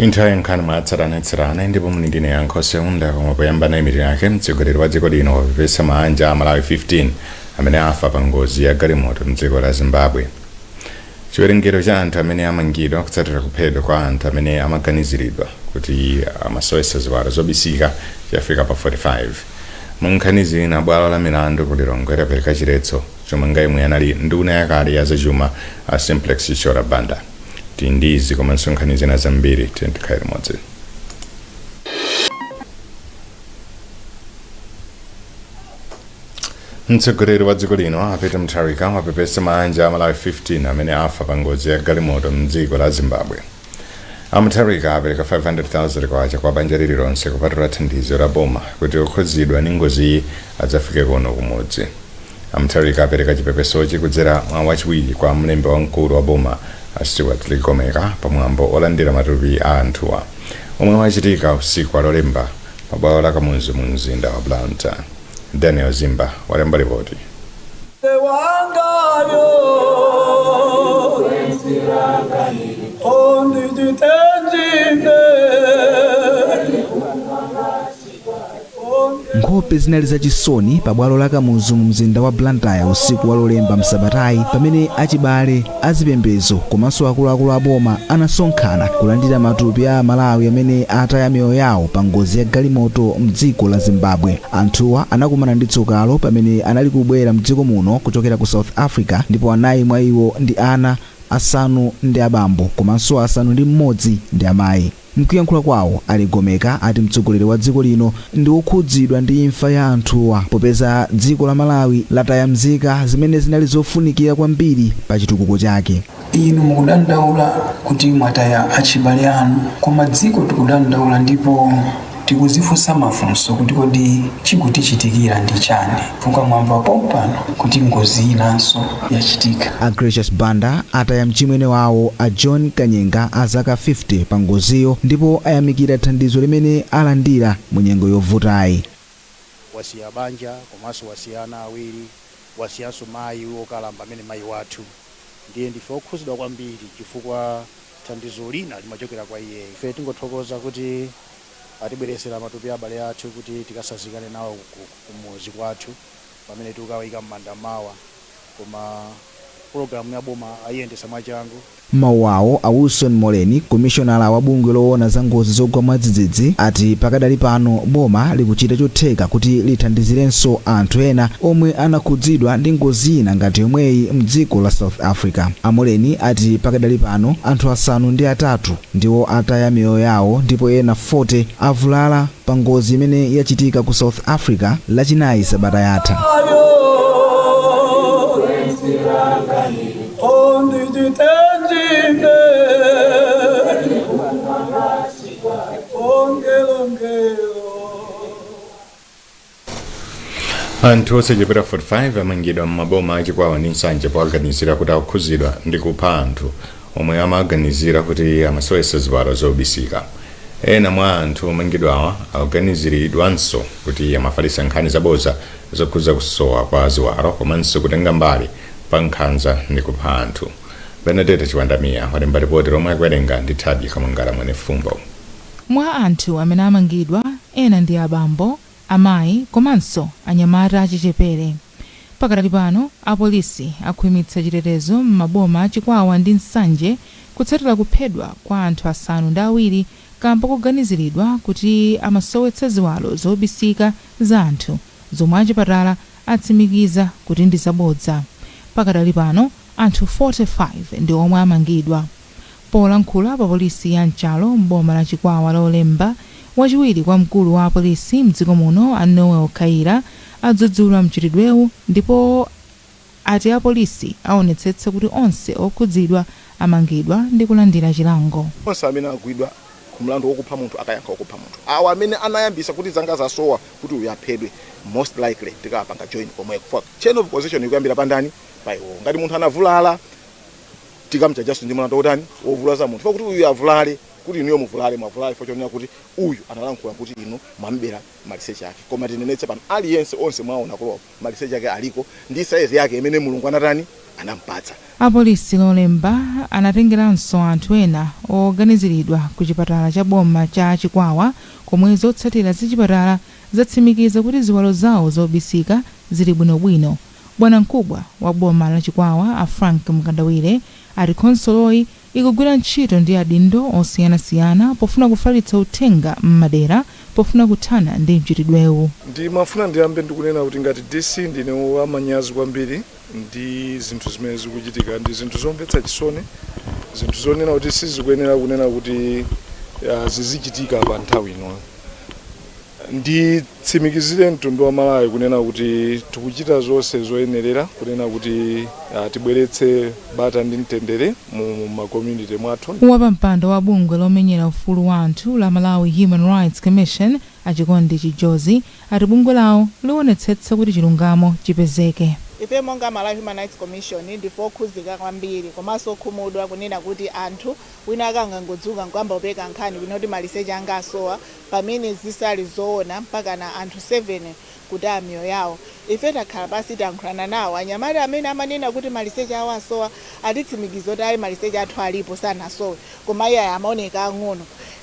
Inthawi nkhani mwatsatanetsatane ndipo muli ndine Yankho Seunda. Koma poyamba nayi mitu yake. Mtsogoleri wa dziko lino wapepesa maanja a Malawi 15 amene afa pa ngozi ya galimoto mdziko la Zimbabwe. Chiwerengero cha anthu amene amangidwa kutsatira kuphedwa kwa anthu amene amaganiziridwa kuti amasowetsa ziwalo zobisika chafika pa 45. Mu nkhani zina, bwalo la milandu ku Lilongwe lapereka chiletso chomanga yemwe anali nduna yakale ya zachuma a Simplex Chithyola Banda. Tili ndi izi komanso nkhani zina zambiri, tiyeni tikhale limodzi. Mtsogoleri wa dziko lino a Peter Mutharika wapepesa maanja a Malawi 15 amene afa pa ngozi ya galimoto mdziko la Zimbabwe. A Mutharika apereka 500,000 kwacha kwa banja lililonse kupatula thandizo la boma kuti okhudzidwa ndi ngoziyi adzafike kuno kumudzi. A Mutharika apereka chipepesochi kudzera mwa wachiwiri kwa mlembi wamkulu wa boma a Stuart Ligomeka pamwambo olandira matupi a anthuwa omwe wachitika usiku wa Lolemba pa bwalo la Kamuzu mu mzinda wa Blantyre. Daniel Zimba walemba lipoti. Nkhope zinali zachisoni pa bwalo la Kamuzu mu mzinda wa Blantyre usiku wa Lolemba msabatayi pamene achibale, azipembedzo komanso akuluakulu a boma anasonkhana kulandira matupi a Amalawi amene ataya miyoyo yawo pa ngozi ya galimoto mdziko la Zimbabwe. Anthuwa anakumana ndi tsokalo pamene anali kubwera mdziko muno kuchokera ku South Africa ndipo anayi mwa iwo ndi ana, asanu ndi abambo komanso 6 ndi amayi. Mkuyankhula kwawo, a Ligomeka ati mtsogoleri wa dziko lino ndi wokhudzidwa ndi imfa ya anthuwa popeza dziko la Malawi lataya mzika zimene zinali zofunikira kwambiri pa chitukuko chake. Inu mukudandaula kuti mwataya achibale anu, koma dziko tikudandaula ndipo tikuzifunsa mafunso kuti kodi chikutichitikira ndi chani, chifukwa mwamva pompano kuti ngozi inanso yachitika. A Gracious Banda ataya mchimwene wawo a John Kanyenga a zaka 50 pa ngoziyo ndipo ayamikira thandizo limene alandira mu nyengo yovutayi. Wasiya banja komanso wasiya ana awiri, wasiyanso mayi wokalamba amene mayi wathu, ndiye ndife okhuzidwa kwambiri chifukwa thandizo lina limachokera kwa iyeyo. Ife tingothokoza kuti atibweretsera matupi a abale athu kuti tikasazikane nawo kumudzi kwathu pamene tikukawayika m'manda mawa, koma pologalamu ya boma ayiyendetsa mwachangu. M'mawu awo, a Wilson Moleni, komishonala wa bungwe lowona za ngozi zogwa mwadzidzidzi, ati pakadali pano boma likuchita chotheka kuti lithandizirenso anthu ena omwe anakhudzidwa ndi ngozi ina ngati yomweyi mdziko la South Africa. A Moleni ati pakadali pano anthu 8 ndiwo ataya miyoyo yawo ndipo ena 40 avulala pa ngozi imene yachitika ku South Africa Lachinayi sabata yatha. Anthu osachepera 45 amangidwa m'maboma a Chikwawa ndi Nsanje powaganizira kuti akukhuzidwa ndi kupha anthu omwe amaganizira kuti amasowetsa ziwalo zobisika. Ena mwa anthu omangidwawa akuganiziridwanso kuti amafalitsa nkhani zabodza zokhudza kusowa kwa ziwalo komanso kutenga mbali pa nkhanza ndi kupha anthu. Benadeta Chiwandamiya walemba lipoti lomwe akuwerenga ndi Thabi Kamwangala Mwenefumbo. Mwa anthu amene amangidwa, ena ndi abambo, amayi komanso anyamata achichepere. Pakadali pano, apolisi akhwimitsa chitetezo m'maboma a Chikwawa ndi Nsanje kutsatira kuphedwa kwa anthu 7 kamba koganiziridwa kuti amasowetsa ziwalo zobisika za anthu zomwe achipatala atsimikiza kuti ndi zabodza. Pakadali pano, anthu 45 ndi omwe amangidwa. Polankhula pa polisi ya Nchalo m'boma la Chikwawa Lolemba, wachiwiri kwa mkulu wa apolisi mdziko muno a Noel Kayira adzudzula mchitidwewu ndipo ati apolisi aonetsetsa kuti onse okhudzidwa amangidwa ndi kulandira chilango. Onse amene agwidwa ku mlandu wokupha munthu akayankha wokupha munthu. Awa amene anayambisa kuti zanga zasowa kuti uyu aphedwe, most likely tikawapanga join komweko. Chain of causation ikuyambira pa ndani? Pa iwowo. Ngati munthu anavulala, tikamchajanso ndi mlandu wotani? Wovulaza munthu. Chifukwa kuti uyu avulale, Kuti inuyo muvulale, mwavulale chifukwa chonena kuti uyu analankhula kuti inu mwambera maliseche ake. Koma tinenetse pano, aliyense onse mwaona kulowa maliseche ake aliko ndi saizi yake imene Mulungu anatani, anampatsa. Apolisi Lolemba anatengeranso anthu ena oganiziridwa ku chipatala cha boma cha Chikwawa, komwe zotsatira zachipatala zatsimikiza kuti ziwalo zawo zobisika zili bwinobwino. Bwanamkubwa wa boma la Chikwawa, a Frank Mkandawire, ati khonsoloyi ikugwira ntchito ndi adindo osiyanasiyana pofuna kufalitsa uthenga m'madera pofuna kuthana ndi mchitidwewu. Ndimafuna ndiyambe ndikunena kuti ngati DC ndine wamanyazi kwambiri ndi zinthu zimene zikuchitika. Ndi zinthu zomvetsa chisoni, zinthu zonena kuti sizikuyenera kunena kuti zizichitika pa nthawi ino. Nditsimikizire mtundu wa Malawi kunena kuti tikuchita zonse zoyenerera kunena kuti tibweretse bata ndi mtendere mu ma community mwathu. Wapampando wa bungwe lomenyera ufulu wa anthu la Malawi Human Rights Commission, Achikondi Chijozi, ati bungwe lawo liwonetsetsa kuti chilungamo chipezeke. Ife monga Malawi Human Rights Commission ndife okhuzika kwambiri komanso okhumudwa kunena kuti anthu wina akangangodzuka nkuyamba kupeka nkhani kwina kuti maliseche anga asowa, pamene zisali zoona, mpaka na anthu 7 kutaya miyoyo yawo. Ife takhala pasi, tayankhulana nawo anyamata amene amanena kuti maliseche awo asowa. Atitsimikiza kuti ayi, maliseche athu alipo, sanasowe, koma iye amaoneka ang'ono.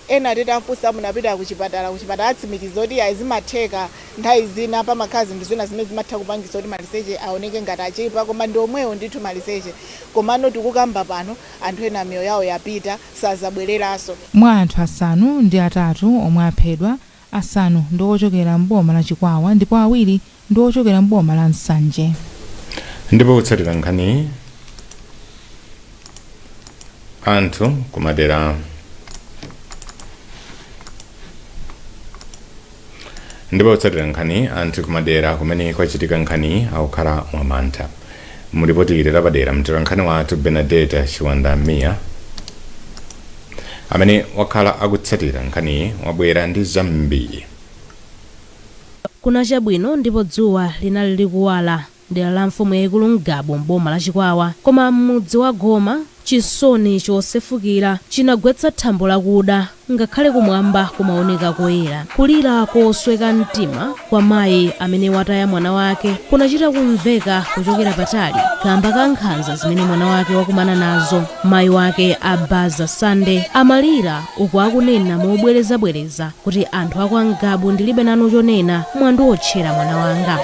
Ena titafunsa, munapita kuchipatala? Kuchipatala atsimikiza kuti ayi, zimatheka nthawi zina, pamakhala zinthu zina zimene zimatha kupangisa kuti maliseche aoneke ngati achepa, koma ndi omwewo ndithu maliseche. Komano tikukamba pano, anthu ena miyoyo yawo yapita, sazabwereranso. Mwa anthu 8 omwe aphedwa, asanu ndi ochokera mboma la Chikwawa ndipo awiri ndi ochokera mboma la Nsanje. Ndipo kutsatira nkhani, anthu kumadera ndipo kutsatira nkhani, anthu kumadera kumene kwachitika nkhani akukhala mwamantha. Mulipoti ili lapadera, mtolankhani wathu Benadeta Chiwanda Mia, amene wakhala akutsatira nkhaniyi, wabwera ndi zambiri. Kuna chabwino ndipo dzuwa linali likuwala dera la mfumu yayikulu Mgabo mboma la Chikwawa, koma m'mudzi wa Goma chisoni chosefukira chinagwetsa thambo lakuda, ngakhale kumwamba kumaoneka koyera. Kulira kosweka mtima kwa mayi amene wataya mwana wake kunachita kumveka kuchokera patali kamba ka nkhanza zimene mwana wake wakumana nazo. Mayi wake, Abaza Sande, amalira uku akunena mobwerezabwereza kuti, "Anthu aku Mgabo, ndilibe nanu chonena, mwandiotchera mwana wanga."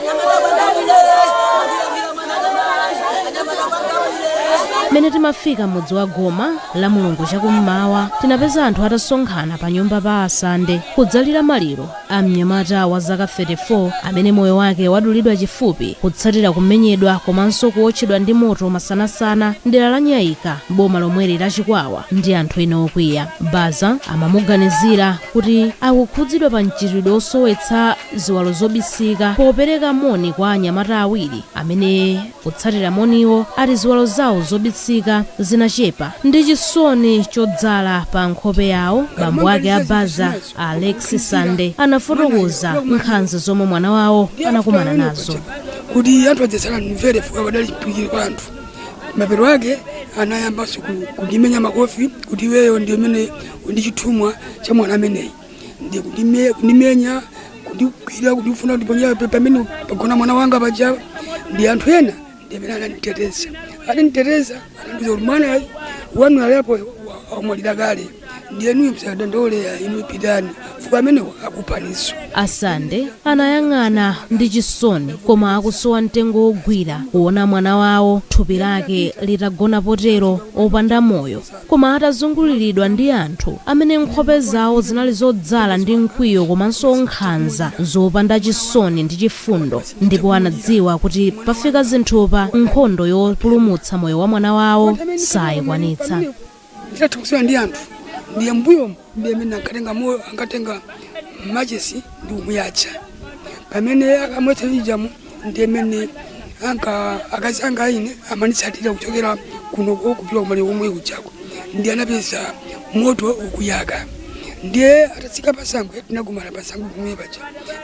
Mmene timafika mudzi wa Goma la Mulungu chakummawa, tinapeza anthu atasonkhana pa nyumba pa Asande kudzalira maliro a mnyamata wa zaka 34 amene moyo wake wadulidwa chifupi kutsatira kumenyedwa komanso kuotchedwa ndi moto masanasana mdera la Nyayika, boma lomweli la Chikwawa, ndi anthu ena okwiya. Baza amamuganizira kuti akukhudzidwa pa mchitidwe osowetsa ziwalo zobisika popereka moni kwa anyamata awiri amene kutsatira moniwo ati ziwalo zawo zobisika zinachepa. Ndi chisoni chodzala pa nkhope yawo, bambo ake Abaza, Alex Sande, anafotokoza nkhanza zomwe mwana wawo anakumana nazo. Kuti anthu adzasala ndimvere fuka padali chipwirikiti kwa anthu. Mapeto ake anayambanso kundimenya makofi kuti iweyo ndi imene ndi chithumwa cha mwana ameneyi, ndi kundimenya, kundigwira, kundifuna kundiponya pamene pagona mwana wanga paja. Ndi anthu ena ndi amene ananditeteza. Ananditeteza, anandiuza kuti mwana wanu aliapo wamwalira kale, ndiyenuyo msadandaule, inu pitani fuka amenewo akuphaniso. Asande anayang'ana ndi chisoni koma akusowa mtengo wogwira kuona mwana wawo thupi lake litagona potero opanda moyo, koma atazunguliridwa ndi anthu amene nkhope zawo zinali zodzala ndi mkwiyo komanso nkhanza zopanda chisoni ndi chifundo, ndipo anadziwa kuti pafika zinthupa, nkhondo yopulumutsa moyo wa mwana wawo sayikwanitsa. Nditatha kusewera ndi anthu, ndiye mbuyomo ndiye amene ankatenga moyo, ankatenga machesi ndi kumuyatsa. Pamene akamwetsa ijamu, ndiye amene anka akazi anga ine amanditsatira kuchokera kunoko kupita kumaliro komwe kujako, ndiye anapeza moto ukuyaka. Ndiye atatsika pasangwe, tinagumana pasangwe pomwe paja.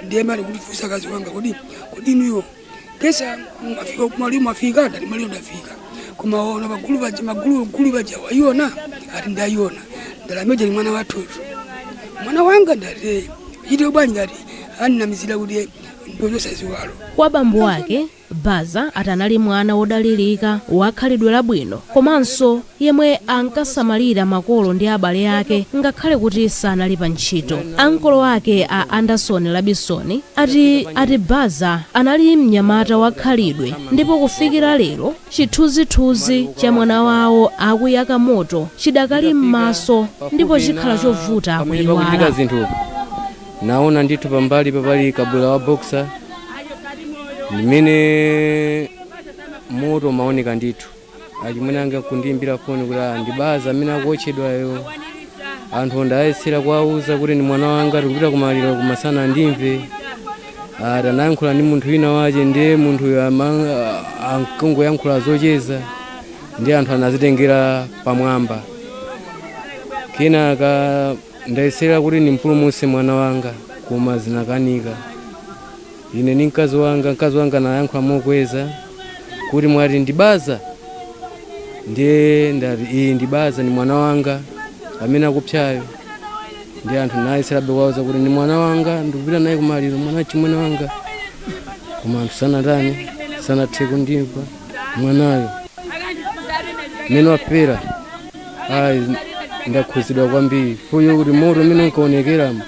Ndiye mali kutifunsa akazi wanga kuti, "Kodi inuyo kesa mwafika kumaliro? Mwafika?" Ndati, "Maliro ndafika, koma ona pagulu paja, magulu gulu paja waiona?" Ati, "Ndayiona." Ndalama ija ni mwana wathutu, mwana wanga. Ndati chitiro bwanji? Ndati andinamizira kuti ndochosa ziwalo. Kwa bambo ake Baza ati anali mwana wodalirika, wakhalidwe labwino, komanso yemwe ankasamalira makolo ndi abale ake ngakhale kuti sanali pa ntchito. Ankolo ake a Anderson Labison ati Baza anali mnyamata wakhalidwe, ndipo kufikira lero chithunzithunzi cha mwana wawo akuyaka moto chidakali m'maso ndipo chikhala chovuta Pamene pakuchitika kuyiwala. zinthu, naona ndithu pambali papali kabula wa boxer limene moto maoneka ndithu. Achimwene anga kundiyimbira foni kuti, "Ah, ndibaza amene akuotchedwayo." Anthu ndayesera kuwauza kuti ni mwana wanga, tikupita kumaliro, kumasana andimve. Tanayankhula ndi munthu wina wache, ndiye munthuyo ankangoyankhula zocheza, ndi anthu anazitengera pamwamba. Kenaka ndayesera kuti nimpulumutse mwana wanga, koma zinakanika. Ine ndi mkazi wanga, mkazi wanga nayankhula mokweza kuti, "Mwati ndibaza?" Ndiye ndati, "Iyi ndibaza, ni mwana wanga amene akupsyayo." Ndi anthu nayeserabe kuwauza kuti ni mwana wanga, ndikupita naye kumaliro, mwana chimwene wanga, koma anthu sanatani, sanathe kundimva. Mwanayo mmene wapera, ayi, ndakhuzidwa kwambiri fuyo kuti moto umene unkaonekeramo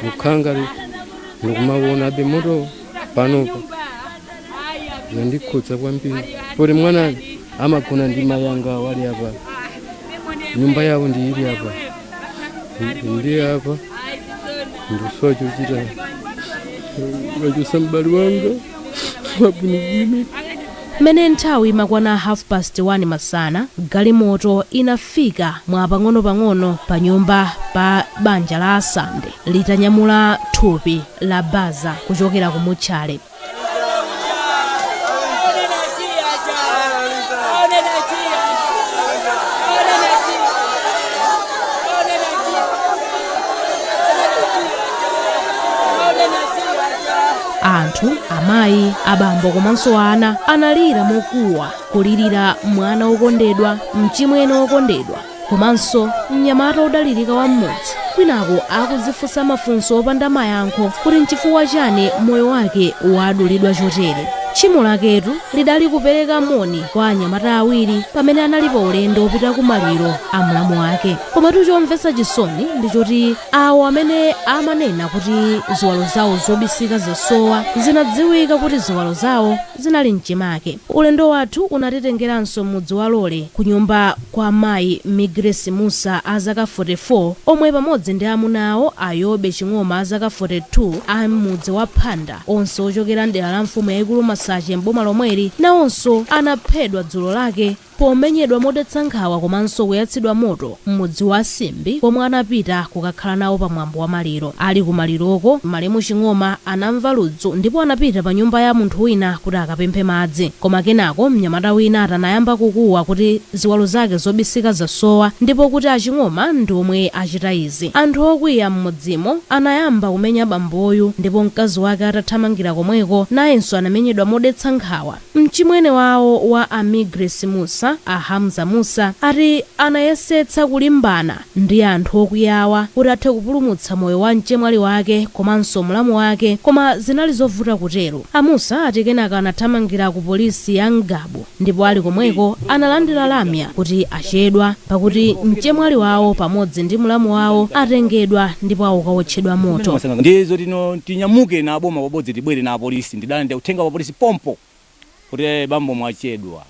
ukhanga ndikumaona abe moto panopa, zandikhudza kwambiri poti mwanayo amagona ndi mayi anga wali apa, nyumba yawo ndi ili apa, ndi apa. Ndikusowa chochita, wachosa m'bale wanga wabwinobwino. Mmene nthawi imakwana 1:30 masana, galimoto inafika mwa pang'ono-pang'ono pa nyumba pa banja la Asande litanyamula thupi la Baza kuchokera ku mutchale. Anthu, amayi, abambo komanso ana analira mokuwa, kulirira mwana wokondedwa, mchimwene wokondedwa, komanso mnyamata wodalirika wa mmudzi, kwinako akudzifunsa mafunso opanda mayankho kuti nchifukwa chani moyo wake wadulidwa chotere. Tchimo laketu lidali kupereka moni kwa anyamata awiri pamene anali pa ulendo wopita ku maliro a mlamu wake. Komatu chomvetsa chisoni ndi choti awo amene amanena kuti ziwalo zawo zobisika zasowa, zinadziwika kuti ziwalo zawo zinali mchimake. Ulendo wathu unatitengeranso mudzi wa Lole, ku nyumba kwa mayi Migresi Musa a zaka 44, omwe pamodzi ndi amuna awo Ayobe Ching'oma a zaka 42 a mudzi wa Phanda, onse ochokera mdera la mfumu yayikulu Masache mboma lomweli, nawonso anaphedwa dzulo lake pomenyedwa modetsa nkhawa komanso kuyatsidwa moto m'mudzi wa Simbi, komwe anapita kukakhala nawo pamwambo wa maliro. Ali kumaliroko, malemu Ching'oma anamva ludzu ndipo anapita pa nyumba ya munthu wina kuti akapemphe madzi, koma kenako mnyamata wina atanayamba kukuwa kuti ziwalo zake zobisika zasowa ndipo kuti aching'oma ndi omwe achita izi. Anthu okwiya m'mudzimo anayamba kumenya bamboyu, ndipo mkazi wake atathamangira komweko nayenso anamenyedwa modetsa nkhawa. Mchimwene wawo wa Amigres Musa, a Hamza Musa, ati anayesetsa kulimbana ndi anthu okwiyawa kuti athe kupulumutsa moyo wa mchemwali wake komanso mlamu wake, koma zinali zovuta kutero. Amusa ati kenaka anathamangira ku polisi ya Ngabu, ndipo ali komweko analandira lamya kuti achedwa, pakuti mchemwali wawo pamodzi ndi mlamu wawo atengedwa ndipo awukawotchedwa moto. Ndizo tino tinyamuke na boma pabodzi, tibwere na apolisi. Ndidalanda uthenga wa polisi pompo kuti, "Bambo, mwachedwa."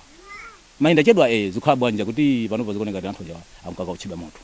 Mayi, ndachedwa? Zikhala bwanja kuti panopo zikuoneka kuti anthu aja ankakawotchedwa moto.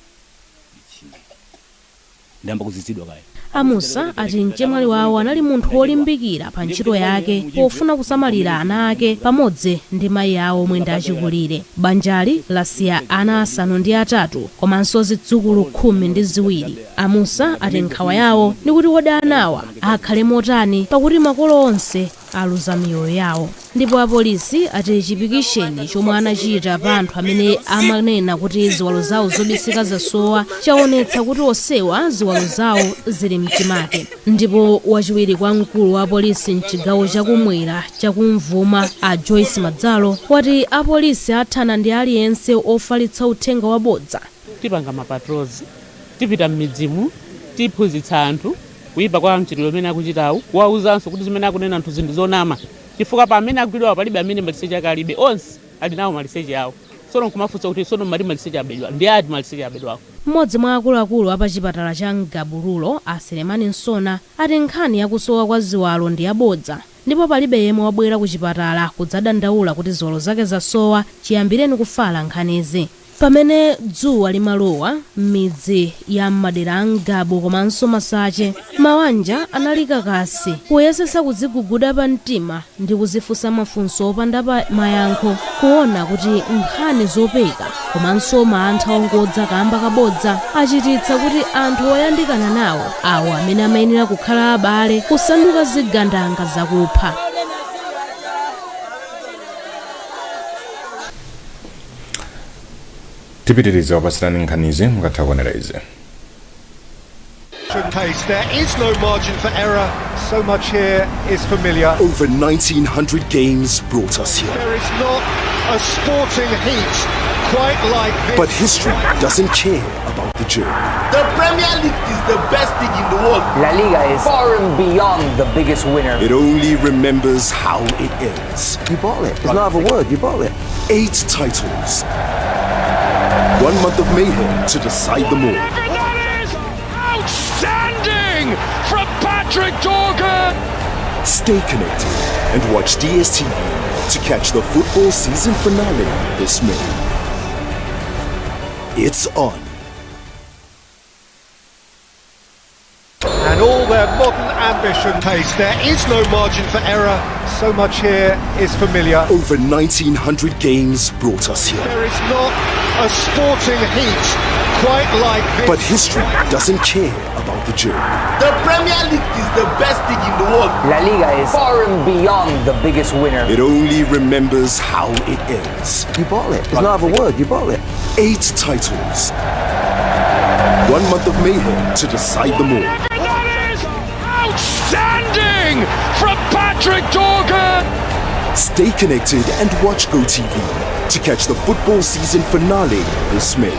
Ndiyamba kuzizidwa kaya. Amusa ati mchemwali wawo anali munthu wolimbikira pa ntchito yake pofuna kusamalira ana ake pamodzi ndi mayi awo omwe ndi achikulire. Banjali lasiya ana 8 komanso zidzukulu 12. Amusa ati nkhawa yawo ndi kuti kodi anawa akhale motani, pakuti makolo onse aluza miyoyo yawo. Ndipo apolisi ati chipikisheni chomwe anachita pa anthu amene amanena kuti ziwalo zawo zobisika zasowa chaonetsa kuti onsewa ziwalo zawo zili mchimake. Ndipo wachiwiri kwa mkulu wa apolisi mchigawo chakumwera chakumvuma, a Joyce Madzalo, wati apolisi athana ndi aliyense ofalitsa uthenga wabodza. Tipanga ma patrols, tipita m'midzimu, tiphunzitsa anthu kuyipa kwa mchitidwe umene akuchitawu, kuwauzanso kuti zimene akunena anthu zinthu zonama, chifukwa pa amene agwidwawo palibe amene maliseche ake alibe, onse ali nawo maliseche awo. Tsono nkumafunsa kuti tsono mmati maliseche abedwa ndi ati maliseche abedwawo? Mmodzi mwa akuluakulu a pa chipatala cha Ngabu Rural, a Selemani Nsona, ati nkhani yakusowa kwa ziwalo ndi yabodza ndipo palibe yemwe wabwera ku chipatala kudzadandaula kuti ziwalo zake zasowa chiyambireni kufala nkhanizi. Pamene dzuwa limalowa m'midzi ya m'madera a Ngabu komanso Masache, mawanja anali kakasi kuyesesa kudziguguda pa mtima ndi kuzifunsa mafunso opanda pa mayankho, kuona kuti nkhani zopeka komanso mantha ongodza kamba kabodza achititsa kuti anthu oyandikana nawo, awo amene amayenera kukhala abale, kusanduka zigandanga zakupha. Tipitiriza kupatsirani nkhanizi mukatha kuonera izi. Pace. There is no margin for error. So much here is familiar. Over 1,900 games brought us here. There is not a sporting heat quite like this. But history doesn't care about the journey. The Premier League is the best league in the world. La Liga is far and beyond the biggest winner. It only remembers how it ends. You bought it. There's no other word. You bought it. 8 titles. 1 month of mayhem to decide them all. That is outstanding from Patrick Dorgu. Stay connected and watch DSTV to catch the football season finale this May. It's on. And all their modern ambition pace. There is no margin for error. So much here is familiar. Over 1,900 games brought us here. There is not a sporting heat quite like this. But history doesn't care about the journey. The Premier League is the best league in the world. La Liga is far and beyond the biggest winner. It only remembers how it ends. You bought it. There's no other word. You bought it. 8 titles. 1 month of mayhem to decide them all. That is outstanding from Patrick Dorgu. Stay connected and watch GoTV to catch the football season finale this May.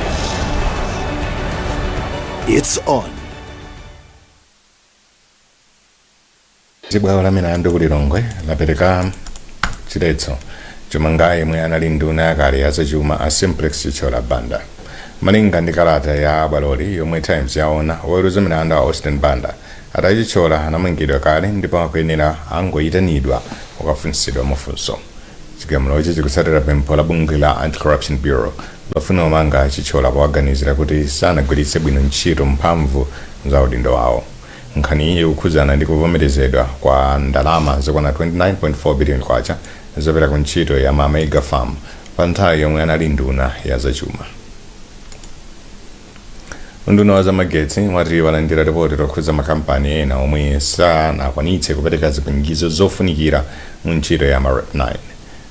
It's on. Bwalo la milandu ku Lilongwe lapereka chiletso chomanga yemwe anali nduna yakale ya zachuma a Simplex Chithyola Banda. Malinga ndi kalata ya bwaloli yomwe Times yaona, woweruza milandu a Austin Banda ati a Chithyola anamangidwa kale ndipo akuyenera angoyitanidwa kukafunsidwa mafunso. Chigamulochi chikutsatira pempho la bungwe la Anti-Corruption Bureau lofuna kumanga a Chithyola powaganizira kuti sanagwiritse bwino ntchito mphamvu za udindo wawo. Nkhaniyi ikukhudzana ndi kuvomerezedwa kwa ndalama zokwana 29.4 billion kwacha zopita ku ntchito ya ma mega farm pa nthawi yomwe anali nduna ya zachuma. Unduna wa zamagetsi wati walandira ripoti lokhudza makampani ena omwe sanakwanitse kupereka zipangizo zofunikira mu ntchito ya MAREP 9.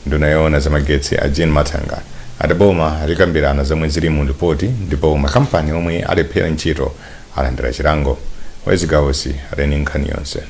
Nduna yoona zamagetsi a Jean Mathanga ati boma likambirana zomwe zili mu ripoti ndipo makampani omwe alephera ntchito alandira chilango. Wezi Gausi ali ndi nkhani yonse.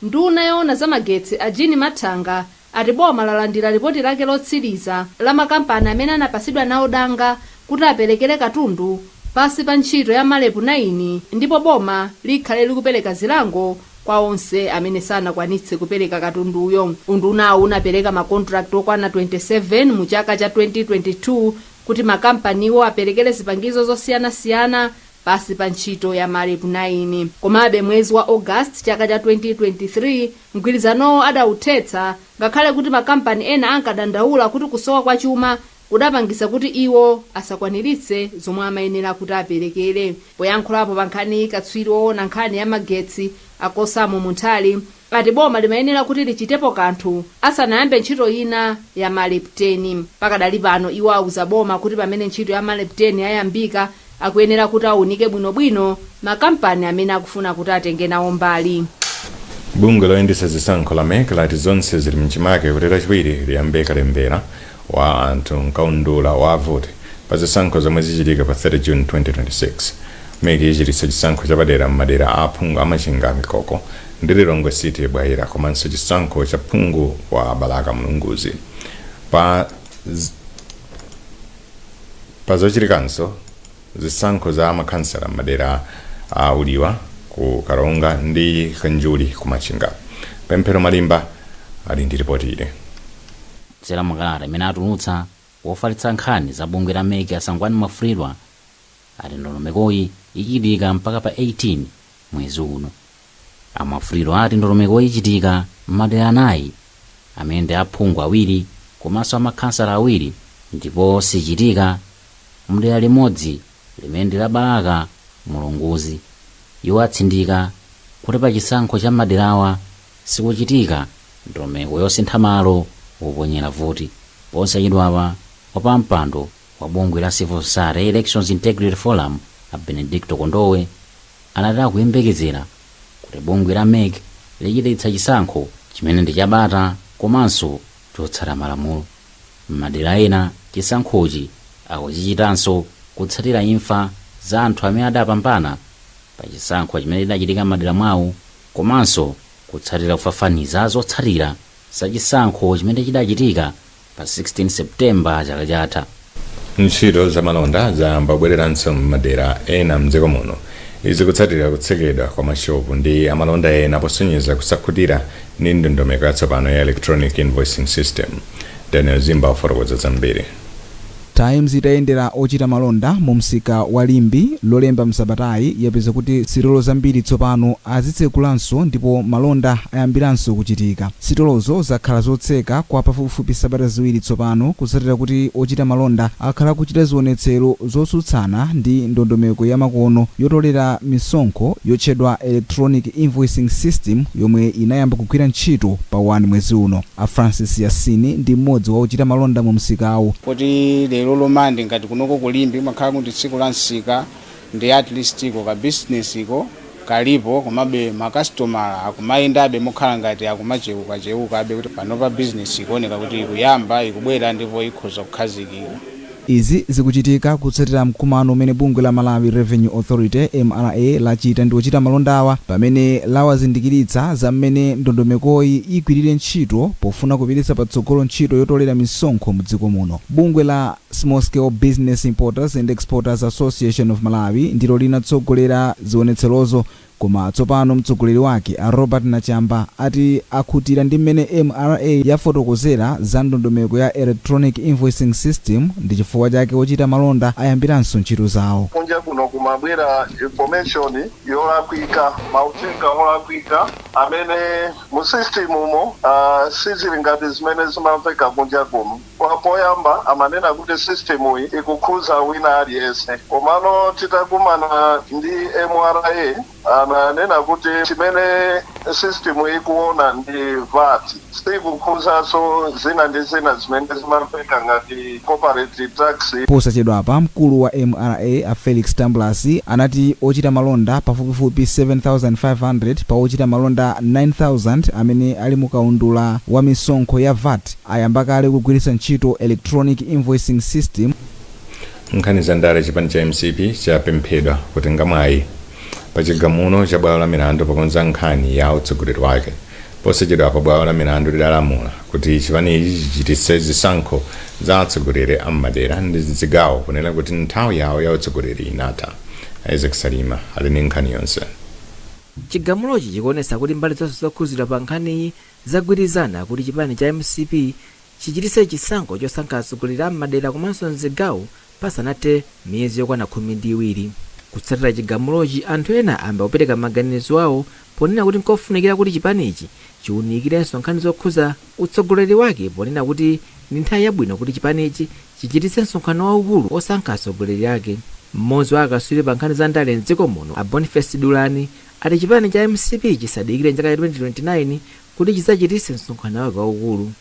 Nduna yoona za magetsi a Jean Mathanga ati boma lalandira ripoti lake lotsiriza la makampani amene anapasidwa nawo danga kuti aperekere katundu pasi pa ntchito ya MAREP 9, ndipo boma likhale likupereka zilango kwa onse amene sanakwanitse kupereka katunduyo. Undunawu unapereka makontrakt okwana 27 mu chaka cha 2022 kuti makampaniwo aperekere zipangizo zosiyanasiyana pasi pa ntchito ya MAREP 9. Komabe mwezi wa August chaka cha 2023 mgwirizanowo adawuthetsa, ngakhale kuti makampani ena ankadandaula kuti kusowa kwa chuma kudapangisa kuti iwo asakwaniritse zomwe amayenera kuti aperekere. Poyankhulapo pa nkhani, katswiri woona nkhani ya magetsi a Kosamo Munthali ati boma limayenera kuti lichitepo kanthu asanayambe ntchito ina ya MAREP 10. Pakadali pano iwo auza boma kuti pamene ntchito ya MAREP 10 yayambika akuyenera kuti aunike bwinobwino makampani amene akufuna kuti atenge nawo mbali. Bungwe loyendetsa zisankho la MEC lati zonse zili mchimake kuti Lachiwiri liyambe kalembera wa anthu mkaundula wa avoti pa zisankho zomwe zichitika pa 30 June 2026. MEC ichititsa chisankho chapadera m'madera a aphungu a Machinga, Mikoko ndi Lilongwe City Bwaila, komanso chisankho cha phungu wa Balaka Mulunguzi. Pa Pazochitikanso zisankho za makhansala m'madera a Uliwa ku Karonga ndi Kanjuli ku Machinga. Pemphero Malimba ali ndi ripoti ili. Kudzera mukalata imene atulutsa, wofalitsa nkhani za bungwe la MEC a Sangwani Mwafulirwa ati ndondomekoyi ichitika mpaka pa 18 mwezi uno. A Mwafulirwa ati ndondomekoyi ichitika m'madera anayi amene ndi aphungu awiri komanso amakhansala awiri, ndipo sichitika mdera limodzi limene ndi la Balaka Mulunguzi. Iwo atsindika kuti pa chisankho cha maderawa sikuchitika ndondomeko yosintha malo woponyera voti. Posachedwapa, wapampando wa bungwe la Civil Society Elections Integrity Forum a Benedicto Kondowe anati akuyembekezera kuti bungwe la MEC lichititsa chisankho chimene ndi chabata komanso chotsata malamulo. M'madera ena chisankhochi akuchichitanso kutsatira imfa za anthu amene adapambana pa chisankho chimene chidachitika m'madera mwawo, komanso kutsatira kufafaniza zotsatira za chisankho chimene chidachitika pa 16 Septemba chaka chatha. Ntchito zamalonda zayamba kubwereranso m'madera ena mdziko muno. Izi kutsatira kutsekedwa kwa mashopu ndi amalonda ena posonyeza kusakhutira ndi ndondomeko yatsopano ya electronic invoicing system. Daniel Zimba wafotokoza zambiri. Times itayendera ochita malonda mu msika wa Limbe Lolemba msabatayi, yapeza kuti sitolo zambiri tsopano azitsekulanso ndipo malonda ayambiranso kuchitika. Sitolozo zakhala zotseka kwa pafupifupi sabata 2 tsopano, kutsatira kuti ochita malonda akhala kuchita zionetsero zotsutsana ndi ndondomeko ya makono yotolera misonkho yotchedwa electronic invoicing system, yomwe inayamba kugwira ntchito pa 1 mwezi uno. A Francis Yasini ndi mmodzi wa ochita malonda mu msikawu. Kuti lero lomande ngati kunoko ku Limbe imakhala kuti tsiku la msika, ndi at least iko ka business iko kalipo, komabe makasitomala akumayendabe mokhala ngati akumachewukachewuka abe, kuti panopa business ikuoneka kuti ikuyamba ikubwera ndipo ikhoza kukhazikika. Izi zikuchitika kutsatira mkumano umene bungwe la Malawi Revenue Authority, MRA, lachita ndi ochita malondawa, pamene lawazindikiritsa za mmene ndondomekoyi igwirire ntchito pofuna kupititsa patsogolo ntchito yotolera misonkho mdziko muno. Bungwe la Small Scale Business Importers and Exporters Association of Malawi ndilo linatsogolera zionetserozo, koma tsopano mtsogoleri wake a Robert Nachamba ati akhutira ndi mmene MRA yafotokozera za ndondomeko ya electronic invoicing system, ndi chifukwa chake ochita malonda ayambiranso ntchito zawo. Kunja kuno kumabwera information yolakwika, mauthenga olakwika amene mu system umo sizili ngati zimene zimamveka kunja kuno. Poyamba amanena kuti system iyi ikukhuza wina aliyense, komano titakumana ndi MRA ananena kuti chimene system ikuona ndi VAT, sikukhuzanso zina ndi zina zimene zimamveka ngati corporate tax. Posachedwapa, mkulu wa MRA a Felix Tambulasi anati ochita malonda pafupifupi 7500 pa ochita malonda 9000 amene ali mukaundula wa misonkho ya VAT ayamba kale kugwiritsa ntchito electronic invoicing system. Nkhani za ndale. Chipani cha MCP chapemphedwa kutenga mwayi pa chigamulo cha bwalo la milandu pokonza nkhani ya utsogoleri wake. Posachedwapa, bwalo la milandu lidalamula kuti chipanichi chichititse zisankho za atsogoleri a m'madera ndi zigawo, kunena kuti nthawi yawo ya utsogoleri inatha. Isaac Salima ali ndi nkhani yonse. Chigamulochi chikuonetsa kuti mbali zonse zokhuzidwa pa nkhaniyi zagwirizana kuti chipani cha MCP chichititse chisankho chosankha atsogoleri a m'madera komanso mzigawo pasanathe miyezi yokwana 12. Kutsatira chigamulochi, anthu ena ayamba kupereka maganizo awo ponena kuti nkofunikira kuti chipanichi chiwunikirenso nkhani zokhuza utsogoleri wake, ponena kuti ndi nthawi yabwino kuti chipanichi chichititse msonkhano waukulu osankha atsogoleri ake. Mmodzi wa akatswiri pa nkhani za ndale mdziko muno a Boniface Dulani ati chipani cha MCP chisadikire chaka cha 2029 kuti chidzachititse msonkhano wake waukulu.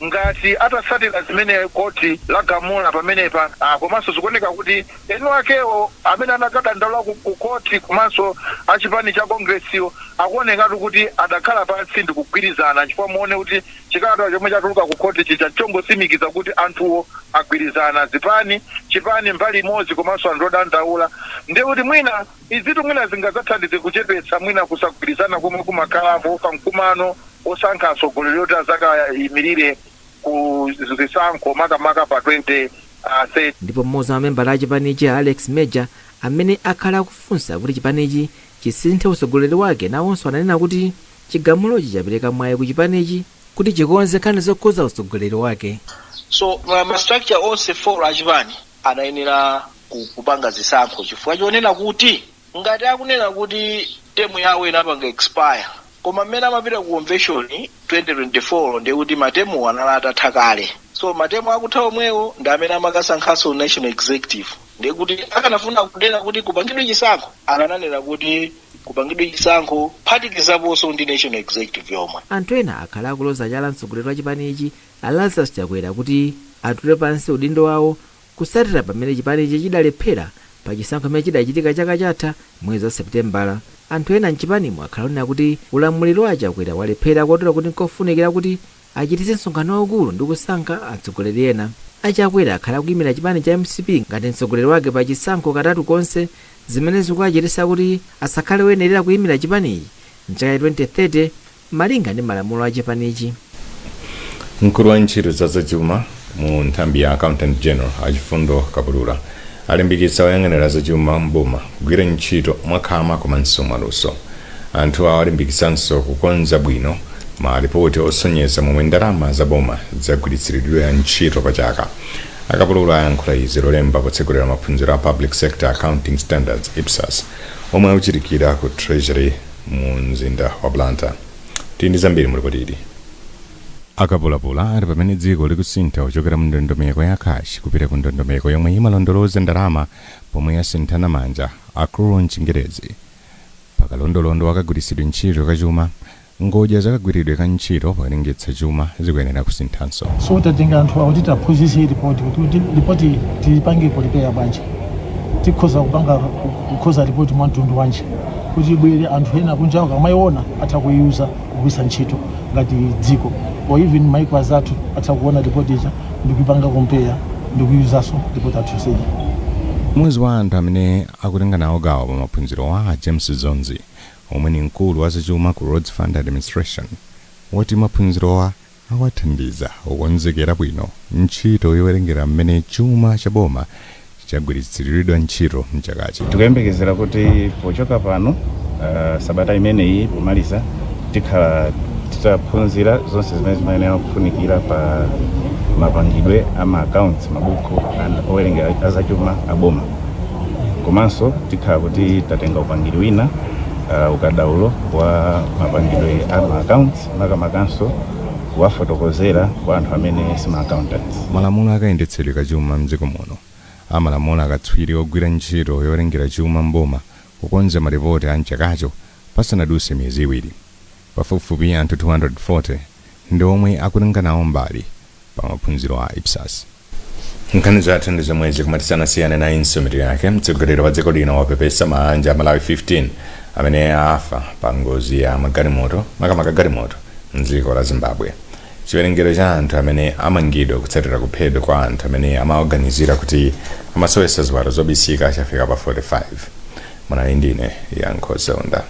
Ngati atatsatira zimene koti lagamula pamenepa, komanso zikuoneka kuti eni akewo amene anakadandaula ku koti komanso achipani cha Kongresiwo akuonekatu kuti adakhala pansi ndi kugwirizana, chifukwa muone kuti chikalata chomwe chatuluka ku koti chija chongotsimikiza kuti anthuwo agwirizana, zipani, chipani mbali imodzi komanso anthu odandaula. Ndiye kuti mwina izitu mwina zingadzathandize kuchepetsa mwina kusagwirizana komwe kumakhalapo pa mkumano osankha atsogoleri oti azakayimirire ku zisankho, makamaka pa 30. Ndipo mmodzi wa mamembala a chipanichi, Alex Major, amene akhala akufunsa kuti chipanichi chisinthe utsogoleri wake, nawonso ananena kuti chigamulochi chapereka mwayi ku chipanichi kuti chikonze nkhani zokhuza utsogoleri wake. So ma structure onse 4 achipani anayenera kupanga zisankho, chifukwa chonena kuti ngati akunena kuti term yawo inapanga expire, koma mmene amapita ku convention 2024 ndiye kuti ma term anali atatha kale. So ma term akutha omwewo ndi amene amakasankhanso national executive. Ndiye kuti akanafuna kunena kuti kupangidwe chisankho, akananena kuti kupangidwe chisankho phatikizaponso ndi national executive yomwe. Anthu ena akhala akuloza chala mtsogoleri wa chipanichi, a Lazarus Chakwera, kuti atule pansi udindo wawo kusatira pamene chipanichi chidalephera pa chisankho chimene chidachitika chaka chatha mwezi wa Seputembala. Anthu ena mchipanimo akhala onena kuti ulamuliro wa Chakwera walephera, kotero kuti nkofunikira kuti achititse msonkhano waukulu ndi kusankha atsogoleri ena. Achakwera akhala akuyimira chipani cha MCP ngati mtsogoleri wake pa chisankho katatu konse, zimene zikuachititsa kuti asakhale woyenerera kuyimira chipanichi mchaka cha 2030 malinga ndi malamulo a chipanichi. Mkulu wa ntchito za zachuma mu nthambi ya Accountant General, Achifundo Kapulula, alimbikitsa oyang'anira zachuma mboma kugwira ntchito mwakhama komanso mwaluso. Anthu awo alimbikitsanso kukonza bwino malipoti osonyeza momwe ndalama za boma zagwiritsiridwira ntchito pa chaka. Akapulula ayankhula izi Lolemba potsegulira maphunziro a Public Sector Accounting Standards, IPSAS, omwe akuchitikira ku Treasury mu mzinda wa Blantyre. Tili ndi zambiri mu ripoti ili. Akapulapula ali pamene dziko likusintha kuchokera mu ndondomeko ya cash kupita ku ndondomeko yomwe imalondoloza ndalama pomwe yasinthana manja, accrual mchingerezi, pakalondolondo wakagwiritsidwe ntchito kachuma, ngodya zakagwiridwe ka ntchito powerengetsa chuma zikuyenera kusinthanso. So tatenga anthu awo kuti taphunzitse ripoti, kuti ripoti tilipange prepare bwanji, tikhoza kupanga kukhoza ripoti mwa mtundu wanji, kuti ibwere anthu ena kunja akamayiona atha kuiuza kugwiritsa ntchito ngati dziko, or even maiko azathu atha kuona ripoti ija ndikuipanga compare ndikuyuzanso ripoti athu yonseja. Mmodzi wa anthu amene akutenga nawo gawo pa maphunziro wa James Zonzi, omwe ni mkulu wa zachuma ku Roads Fund Administration, wati maphunzirowa awathandiza kukonzekera bwino ntchito yowerengera mmene chuma cha boma chagwiritsiridwa ntchito mchakachi. Tikuyembekezera kuti pochoka pano, sabata imeneyi pomaliza, tikhala titaphunzira zonse zimene zimayenera kufunikira pa mapangidwe a ma accounts, mabuku owerengera azachuma aboma, komanso tikhala kuti tatenga upangiri wina, ukadaulo wa mapangidwe a ma accounts, makamakanso kuwafotokozera kwa anthu amene sima accountants. Malamulo akayendetsedwe kachuma mdziko muno amalamula akatswiri ogwira ntchito yowerengera chuma mboma kukonza malipoti a mchakacho pasanadutse miyezi 2. Pafupifupi anthu 240 ndi omwe akutenga nawo mbali pa maphunziro a IPSAS. Nkhani zathu ndi zomwezi, koma tisanasiyane nayinso mitu yake. Mtsogoleri wa dziko lino wapepesa maanja Malawi 15 amene afa pa ngozi ya magalimoto, makamaka galimoto, mdziko la Zimbabwe. Chiwerengero cha anthu amene amangidwa kutsatira kuphedwa kwa anthu amene amawaganizira kuti amasowetsa ziwalo zobisika chafika pa 45. Munali ndine Yankho Zaunda.